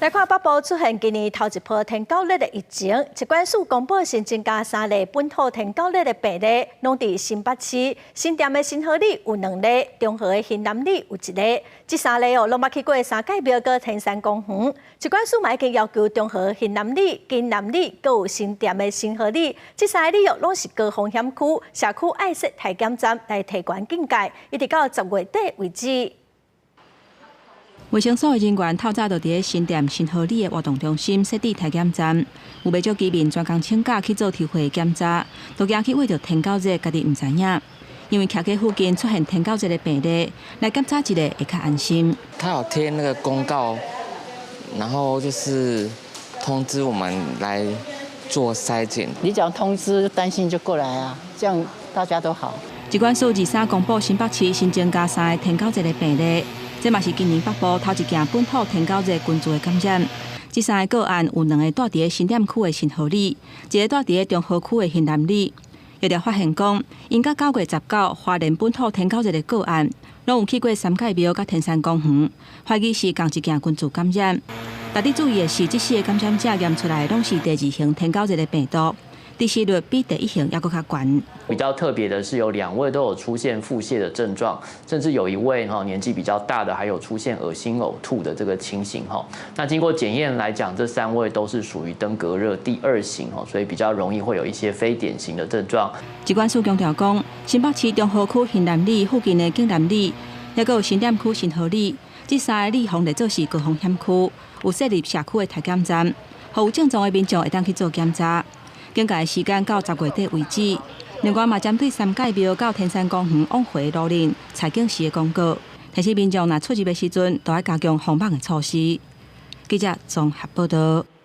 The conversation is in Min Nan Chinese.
來看北部出現今年頭一波天狗熱的疫情，疾管署公布新增加三例本土天狗熱的病例，攏佇新北市新店的新河里有兩例，中和的興南里有一例，這三例哦，攏捌去過三界廟佮天山公園。疾管署嘛已經要求中和興南里、金南里，閣有新店的新河里，這三个里哦，攏是高風險區，社區愛設篩檢站來提懸警戒，一直到10月底為止。衛生所的人員透早就佇咧新店新河里的活動中心設置篩檢站，有袂少居民專工請假去做抽血檢查，都驚去穢著天狗熱，家己毋知影。因為徛街附近出現天狗熱的病例，來檢查一下會較安心。他有貼那個公告，然後就是通知我們來做篩檢。你講通知，擔心就過來啊，這樣大家都好。疾管署23公布新北市新增加三个天狗熱的病例。這嘛是今年北部頭一件本土天狗熱群聚的感染。這三个個案有兩個蹛佇咧新店區的新河里，一个蹛佇咧中和區的興南里。疫調發現講，𪜶佮9月19花蓮本土天狗熱的個案，攏有去過三界廟佮天山公園，懷疑是仝一件群聚感染。值得注意的是，這四个感染者驗出來攏是第二型天狗熱的病毒。致死率比第一型猶閣較懸。比較特別的是，有兩位都有出現腹瀉的症狀，甚至有一位哈年紀比較大的，還有出現噁心嘔吐的這個情形哈。那經過檢驗來講，這三位都是屬於登革熱第二型哈，所以比較容易會有一些非典型的症狀。疾管署強調講，新北市中和區興南里附近的景南里，抑閣有新店區新河里，這三个里予列做是高風險區，有設立社區的篩檢站，予有症狀的民眾會當去做檢查。警戒時間到10月底為止。另外嘛，針對三界廟到天山公園往回路面採警時的公告，提醒民眾若出入的時陣，都愛加強防範的措施。記者綜合報道。